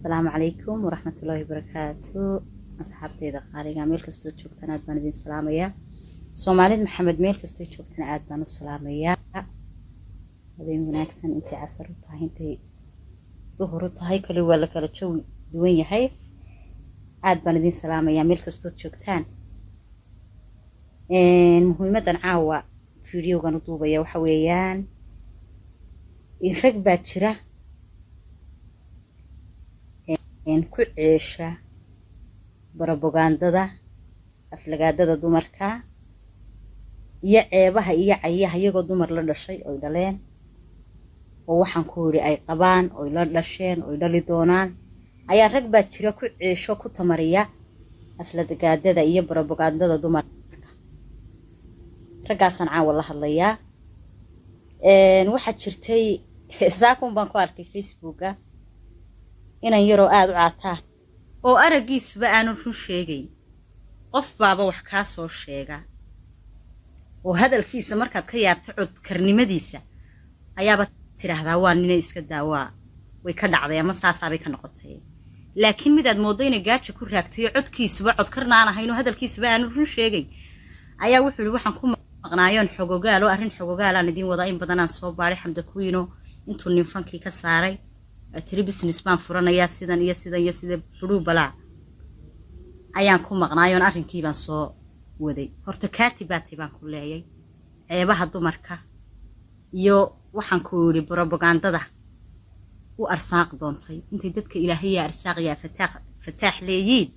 Asalaamu calaykum waraxmatullaahi wabarakaatu. Asxaabteyda qaaliga, meel kastoo joogtaan aad baan idin salaamayaa. Soomaalid Maxamed meel kastoo joogtana aad baan u salaamayaa. Habeen wanaagsan, intay casar u tahay, intay duhur u tahay, kale waa la kala jawi duwan yahay. Aad baan idin salaamayaa meel kastood joogtaan. Muhiimadan caawa videogan u duubaya waxa weeyaan, rag baa jira ku ceesha barobagandada, aflagaadada dumarka iyo ceebaha iyo cayaha, iyagoo dumar la dhashay oy dhaleen, oo waxaan ku yidhi ay qabaan, oy la dhasheen, oy dhali doonaan, ayaa rag baa jira ku ceesho, ku tamariya aflagaadada iyo barobagandada dumarka. Raggaasaan caawa la hadlayaa. Waxaa jirtay saakun baan ku arkay Facebooka inan yaroo aada u caataa oo araggiisuba aanu run sheegayn. Qof baaba wax kaa soo sheega oo hadalkiisa markaad ka yaabto codkarnimadiisa ayaaba tidhaahdaa, "Waa nina iska daawaa, way ka dhacday ama saasaabay ka noqotay." Laakiin midaad mooddo inay gaaja ku raagtayo, codkiisuba codkarna aan ahayn oo hadalkiisuba aanu run sheegayn, ayaa wuxuu yihi, "Waxaan ku maqnaayoon xogogaal oo arrin xogogaalaan idiin wadaa, in badanaan soo baaray." Xamda Kuwiino intuu nin fankii ka saaray tiri, "Business baan furanayaa," sidan iyo sidan iyo sida furuu balaa ayaan ku maqnaayoon arrinkiibaan soo waday. Horta kaati baatay baan ku leeyay, ceebaha dumarka iyo waxaan ku yidhi brobagandada u arsaaq doontay. Intay dadka Ilaahayaa arsaaq yaa fataax fataax leeyiin,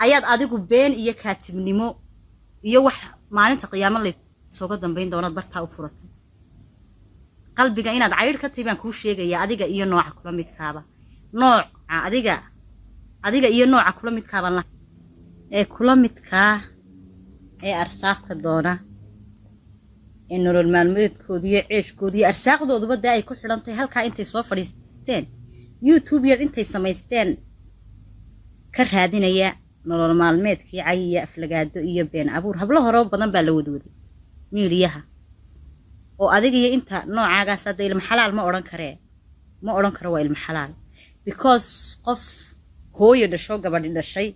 ayaad adigu been iyo kaatibnimo iyo wax maalinta qiyaamo laysooga dambayn doonaad bartaa u furatay. Qalbiga inaad caydh ka tahay baan kuu sheegayaa, adiga iyo nooca kula midkaaba, nooca adiga iyo nooca kula midkaabaan la ee kula midkaa ee arsaaqka doona, ee nolol maalmeedkooda iyo ceeshkooda iyo arsaaqdooduba dee ay ku xidhantahay halkaa intay soo fadhiisteen YouTube yar intay samaysteen ka raadinaya nolol maalmeedkii, cay iyo aflagaado iyo been abuur. Hablo hore badan baa la wadwaday miidiyaha oo adiga iyo inta noocaagaas hadda ilma xalaal ma odhan karee, ma odhan karo waa ilma xalaal, because qof hooyo dhasho, gabadhi dhashay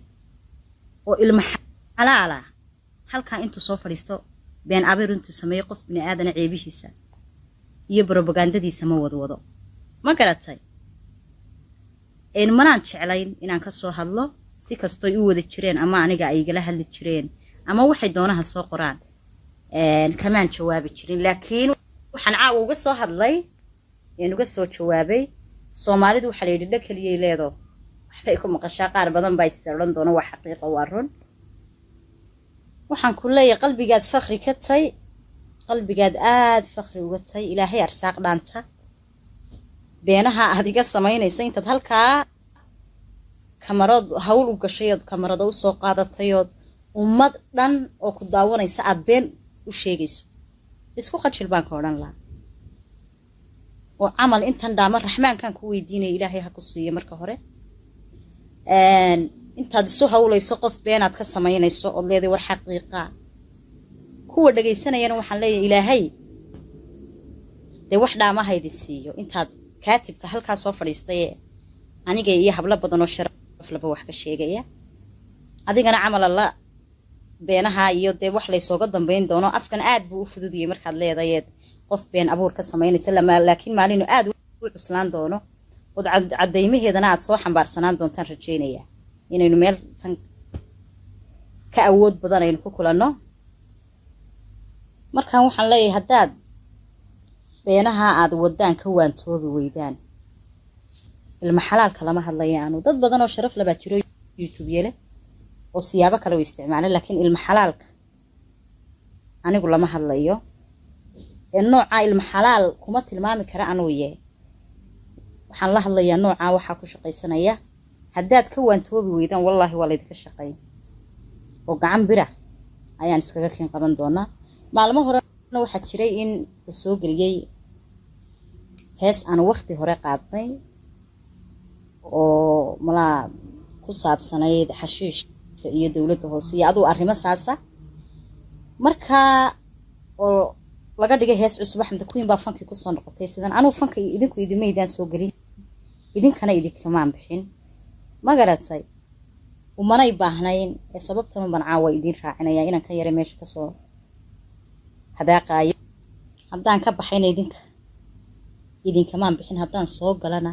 oo ilma xalaala halkaa intuu soo fadhiisto been abuur intuu sameeyo qof bini aadana ceebihiisa iyo brobagandadiisa ma wadwado. Ma garatay? Manaan jeclayn inaan ka soo hadlo. Si kastoy u wada jireen ama aniga ay igala hadli jireen ama waxay doonaha soo qoraan, kamaan jawaabi jirin. Laakiin waxaan caawa uga soo hadlay een uga soo jawaabay, Soomaalidu waxaa la yidhi dha keliyay leedo waxbay ku maqashaa. Qaar badan baa is odhan doona waa xaqiiqo, waa run. Waxaan ku leeyahay, qalbigaad fakri ka tay, qalbigaad aada fakri uga tay. Ilaahay arsaaq dhaanta beenaha aad iga samaynaysa intaad halkaa kamarad hawl u gashay ood kamarada usoo qaadatayood ummad dhan oo ku daawanaysa aad been u sheegayso, isku qajil baan ka odhan lahaa. Oo camal intan dhaama Raxmaankan ku weydiinaya Ilaahay ha ku siiyo. Marka hore intaad isu hawlayso qof beenaad ka samaynayso ood leeday war xaqiiqa, kuwa dhagaysanayana waxaan leeyahay, Ilaahay dee wax dhaama haydin siiyo intaad kaatibka halkaa soo fadhiistay aniga iyo hablo badan oo sharaf laba wax ka sheegaya. Adigana camal alla beenaha iyo dee wax laysooga dambayn doono. Afkan aad buu u fududiyey markaad leedayeed qof been abuur ka samaynaysa, laakiin maalinu aad u cuslaan doono ood caddaymaheedana aad soo xambaarsanaan doontaan rajaynaya inaynu meel tan ka awood badan aynu ku kulanno. Markaan waxaan leeyahay, haddaad beenaha aad wadaan ka waantoobi weydaan, ilma xalaalka lama hadlaya anu. Dad badan oo sharaf labaa jiro YouTube yele oo siyaabo kale u isticmaala, laakiin ilma xalaalka anigu lama hadlayo. Ee noocaa ilma xalaal kuma tilmaami kara anuu ye. Waxaan la hadlayaa noocaa waxaa ku shaqaysanaya. Haddaad ka waantoobi weydaan, wallaahi waa laydinka shaqayn oo gacan bira ayaan iskaga keen qaban doonaa. Maalmo horena waxaa jiray in la soo geliyey hees aanu waqti hore qaadnay oo malaa ku saabsanayd xashiishka iyo dowladda hoose iyo aduu arrimo saasa, markaa oo laga dhigay hees cusub. Axmed Queen baa fankii kusoo noqotay sidan. Anugu fanka idinku idimaydaan soo gelin, idinkana idinkamaan bixin. Ma garatay? Umanay baahnayn ee sababtan unbaan caawa idiin raacinaya inaan ka yaray meesha kasoo hadaaqaayo. Haddaan ka baxayna idinka idinkamaan bixin, haddaan soo galana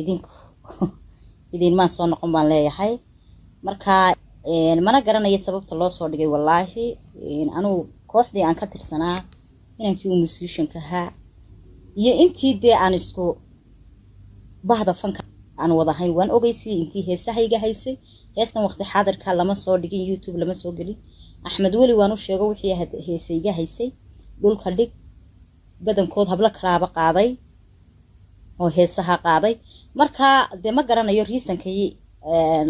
idinku idinmaan soo noqon baan leeyahay. Marka mana garanayo sababta loo soo dhigay. Wallaahi anugu kooxdii aan ka tirsanaa, inankii uu musicianka ahaa iyo intii dee aan isku bahda fanka aan wadahayn waan ogeysiyey. Intii heesahayga haysay heestan waqti xaadirka lama soo dhigin, YouTube lama soo gelin. Axmed Weli waan u sheego wixii heesayga haysay dhulka dhig, badankood hablo kalaaba qaaday oo heesaha qaaday. Marka dee ma garanayo reasonkii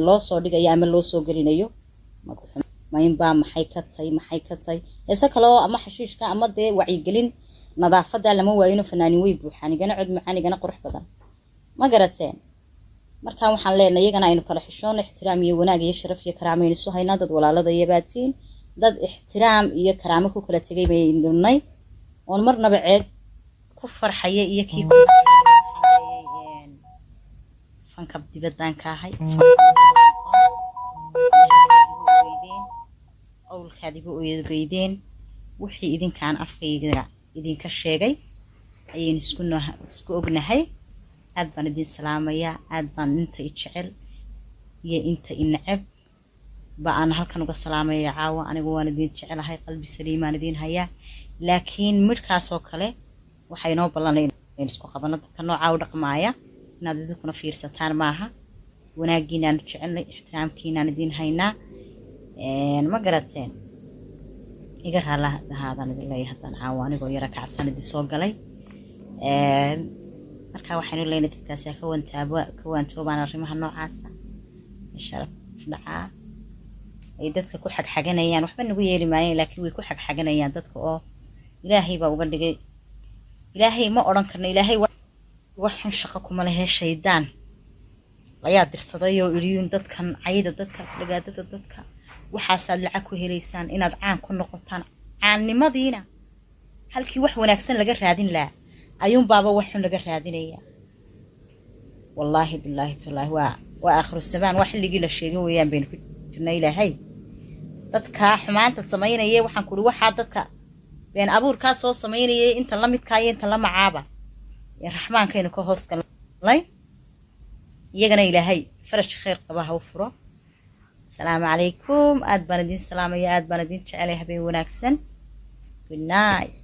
loo soo dhigayo ama loo soo gelinayo. Maynbaa maxay ka tahay, maxay ka tahay heese kale oo ama xashiishka ama dee wacyigelin nadaafada lama waayino. Fanaanin way buuxaan, igana cod macaan, igana qurux badan. Ma garateen? Marka waxaan leenahay iyagana aynu kala xishoono, ixtiraam iyo wanaag iyo sharaf iyo karaamaynu isu haynaa. Dad walaalada baatiin, dad ixtiraam iyo karaamo ku kala tegay baynu nay, oon marnaba ceeb ku farxaya iyo kii ku fanka dibaddaan ka ahay. Owlkaad igu ogeydeen wixii idinkaan afkayga idinka sheegay ayaynu isku ognahay. Aad baan idin salaamayaa, aad baan inta i jecel iyo inta i neceb ba aan halkan uga salaamaya caawa. Anigu waan idin jecelahay, qalbi saliimaan idin hayaa, laakiin midhkaasoo kale waxaa inoo ballanay inaynu isku qabano dadka noocaa u dhaqmaaya. Inaad idinkuna fiirsataan maaha. Wanaaggiinaanu jecelnay, ixtiraamkiinaan idin haynaa. Ma garateen? Iga raalahaadaan idin leeyahay haddaan caawa anigoo yara kacsan idin soo galay. Marka waxaynu leenahay dadkaasi ha ka wantaaba, ka waantoobaan arrimaha noocaasa sharaf dhacaa ay dadka ku xagxaganayaan. Waxba nagu yeeli maayeen, laakiin way ku xagxaganayaan dadka oo Ilaahay baa uga dhigay. Ilaahay ma odhan karno, Ilaahay wax xun shaqo kuma lehe. Shaydaan ayaa dirsaday oo idhiyuun dadkan cayda, dadka aflagaadada, dadka waxaasaad lacag ku helaysaan inaad caan ku noqotaan. Caannimadiina halkii wax wanaagsan laga raadin lahaa ayuunbaaba wax xun laga raadinaya. Wallaahi bilaahi tallaahi, waa aakhiru zamaan, waa xilligii la sheegay weeyaan baynu ku jirnaa. Ilaahay dadka xumaanta samaynaya, waxaan kuri waxaa dadka been abuurkaa soo samaynayay, inta la midkaa iyo inta la macaaba raxmaankaynu ka hoos galnay. Iyagana Ilaahay faraj khayr qaba ha u furo. Asalaamu calaykum, aad baan idin salaamaya, aad baan idin jecelay. Habeen wanaagsan, good night.